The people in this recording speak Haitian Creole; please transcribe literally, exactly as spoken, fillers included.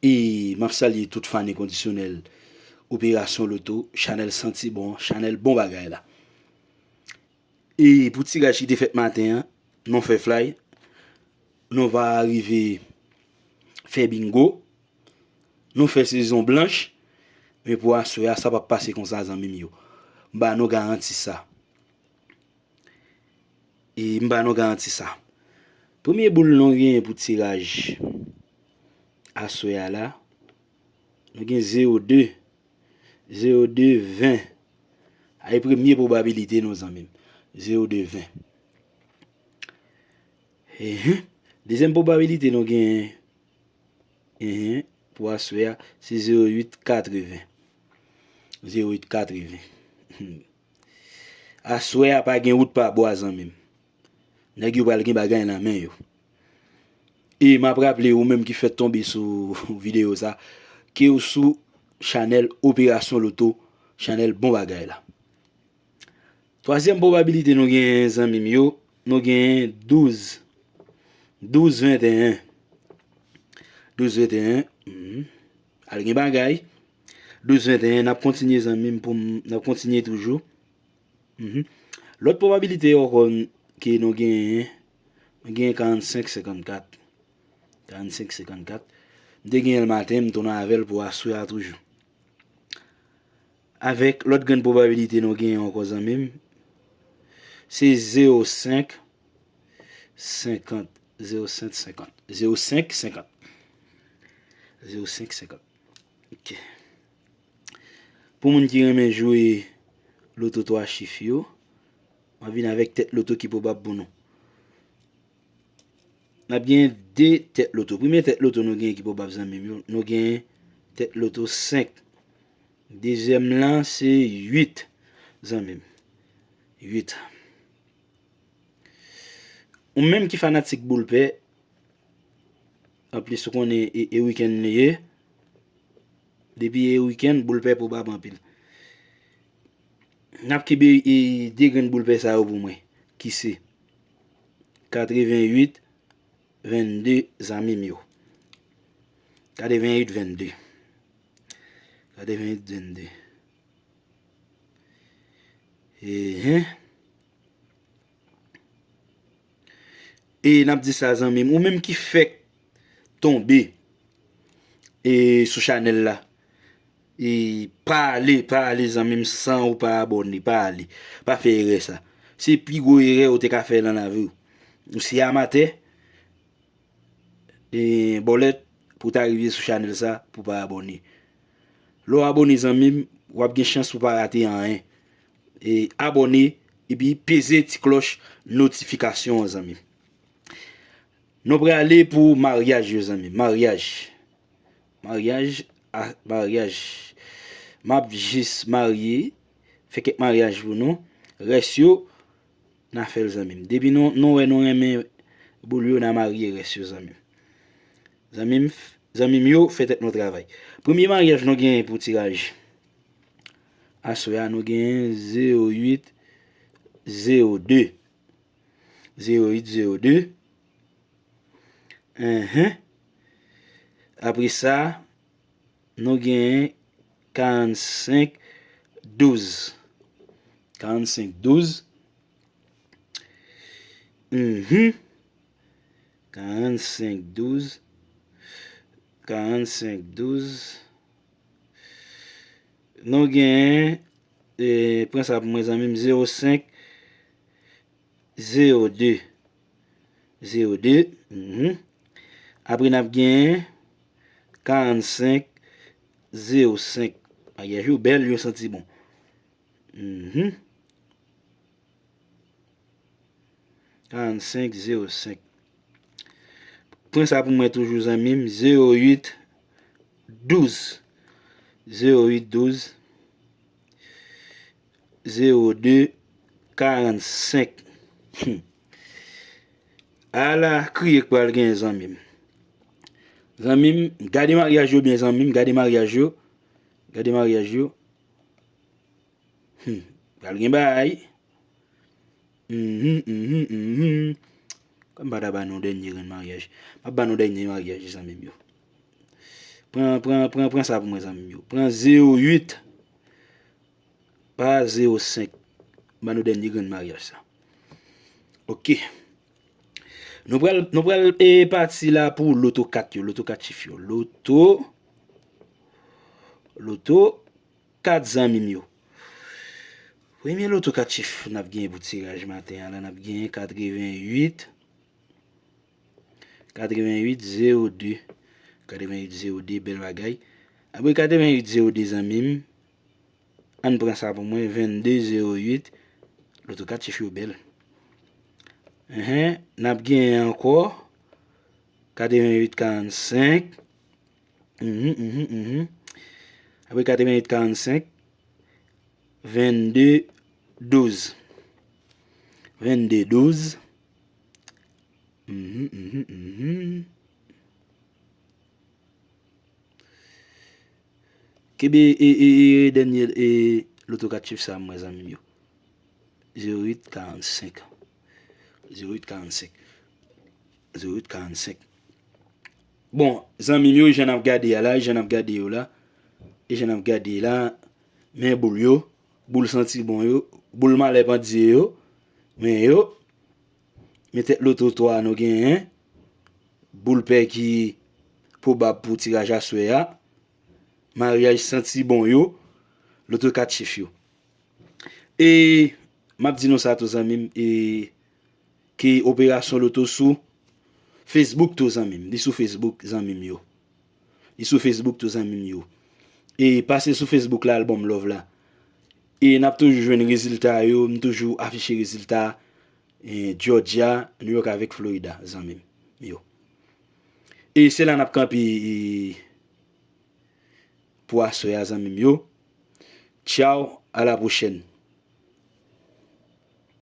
E m ap salye tout fan enkondisyonèl Operasyon Loto, chanèl santi bon, chanèl bon bagay la. E pou tiraj ki te fèt maten an, nou fè fly, nou pa rive fè bingo, nou fè sezon blanch, men pou aswè a, sa p ap pase konsa, zanmi m yo. M ba nou garanti sa. E m ba nou garanti sa. Premye boul nou genyen pou tiraj aswè a la, nou gen zewo de, zewo de, ven. A e premye pwobabilite nou, zanmi m. Zewo de, ven. Ehe. Dezyèm pwobabilite nou genyen, ehe, pou aswè a, se zewo uit, katreven. Zewo uit, katreven. Aswè a pa gen wout pa bwa, zanmi m. Nèg yo pral gen bagay nan men yo. E m ap raple ou menm ki fèk tonbe sou videyo sa, ke w sou chanèl Operasyon Loto, chanèl bon bagay la. Twazyèm pwobabilite nou genyen, zanmi m yo, nou genyen douz. Douz venteyen. Douz venteyen. Mhm. Al gen bagay. Douz venteyen, n ap kontinye, zanmi m, pou m, n ap kontinye toujou. Mhm. Lòt pwobabilite ankò ke nou genyen, nou genyen karannsenk senkannkat. Karannsenk senkannkat. M te genyen l maten, m tounen avè l pou aswè a toujou. Avèk lòt grenn pwobabilite nou genyen ankò, zanmi m, se zewo senk senkant. Zewo senk senkant. Zewo senk senkant. Zewo senk senkant. Ok. Pou moun ki renmen jwe loto twa chif yo, m ap vin avèk tèt loto ki pwobab pou nou. N ap gen de tèt loto. Premye tèt loto nou gen ki pwobab, zanmi m yo, nou gen tèt loto senk. Dezyèm lan se uit, zanmi m. Uit. Ou menm ki fanatik boul pè, anplis ou konnen e, e wikenn li ye. Depi e wikenn, boul pè pwobab anpil. N ap kenbe e de grenn boul pè sa yo pou mwen, ki se katreven uit vennde, zanmi m yo. Katreven uit vennde. Katreven uit vennde. Ehe. E n ap di sa, zanmi m, ou menm ki fèk tonbe e sou chanèl la, e pa ale, pa ale, zanmi m, san ou pa abòne, pa ale. Pa fè erè sa. Se pi gwo erè ou te ka fè nan lavi w. Ou se amatè, e bòlèt, pou w ta rive sou chanèl sa, pou w pa abòne. Lè w abòne, zanmi m, w ap gen chans pou w pa rate anyen. E abòne, epi peze ti klòch notifikasyon an, zanmi m. Nou prale pou maryaj yo, zanmi m. Maryaj. Maryaj, a, maryaj. M ap jis marye, fè kèk maryaj pou nou. Rès yo, n a fè l, zanmi m. Depi nou, nou wè nou renmen boul yo, n a marye rès yo, zanmi m. Zanmi m, zanmi m yo, fè tèt nou travay. Premye maryaj nou genyen pou tiraj aswè a, nou genyen zewo uit zewo de. Zewo uit zewo de. Enhen. Apre sa, nou genyen karannsenk douz. Karannsenk douz. Mhm. Karannsenk douz. Karannsenk douz. Nou genyen, e, pran sa pou mwen, zanmi m, zewo senk zewo de. Zewo de. Mhm. Apre n ap genyen karannsenk zewo senk. Maryaj yo bèl, yo santi bon. Mhm. Karannsenk zewo senk. Pran sa pou mwen toujou, zanmi m, zewo uit douz. Zewo uit douz. Zewo de karannsenk. Hmm. Ala kriye k pral gen, zanmi m. Zanmi m, gade maryaj yo byen, zanmi m, gade maryaj yo. Gade maryaj yo. Hmm. Pral gen bagay. Mhm, mhm, mhm. Kòm m pa ta ba nou dènye grenn maryaj. M ap ba nou dènye maryaj, zanmi m yo. Pran, pran, pran, pran sa pou mwen, zanmi m yo. Pran zewo uit, pa zewo senk. Ban nou dènye grenn maryaj sa. Ok. Nou pral, nou pral e pati la pou loto kat yo, loto kat chif yo. Loto, loto kat, zanmi m yo. Premye loto kat chif n ap gen pou tiraj maten an la, n ap gen katreven uit, katreven uit zewo de. Katreven uit zewo de, bèl bagay. Apre katreven uit zewo de, zanmi m, ann pran sa pou mwen, vennde zewo uit. Loto kat chif yo bèl. Enhen, n ap gen ankò katreven uit karannsenk. Mhm, mhm, mhm. Apre katreven uit karannsenk, vennde douz. Vennde douz. Mhm, mhm, mhm. Kenbe e, e, e, dènye e, loto kat chif sa mwen, zanmi m yo. Zewo uit karannsenk. Zewo uit karannsenk. Zewo uit karannsenk. Bon, zanmi m yo, jan n ap gade a la, jan n ap gade yo la, e jan n ap gade la, men boul yo, boul santi bon yo, boul malè pandye yo, men yo, men tèt loto twa nou genyen, boul pè ki pwobab pou tiraj aswè a, maryaj santi bon yo, loto kat chif yo. E m ap di nou sa tou, zanmi m, e ke operasyon loto sou Facebook tou, zanmi m. Li sou Facebook, zanmi m yo. Li sou Facebook tou, zanmi m yo. E pase sou Facebook la, al ban m love la. E n ap toujou jwenn rezilta yo, m toujou afiche rezilta, e, Georgia, New York avèk Florida, zanmi m yo. E se la n ap kanpe, e, pou aswè a, zanmi m yo. Tchaw, a la pwochèn.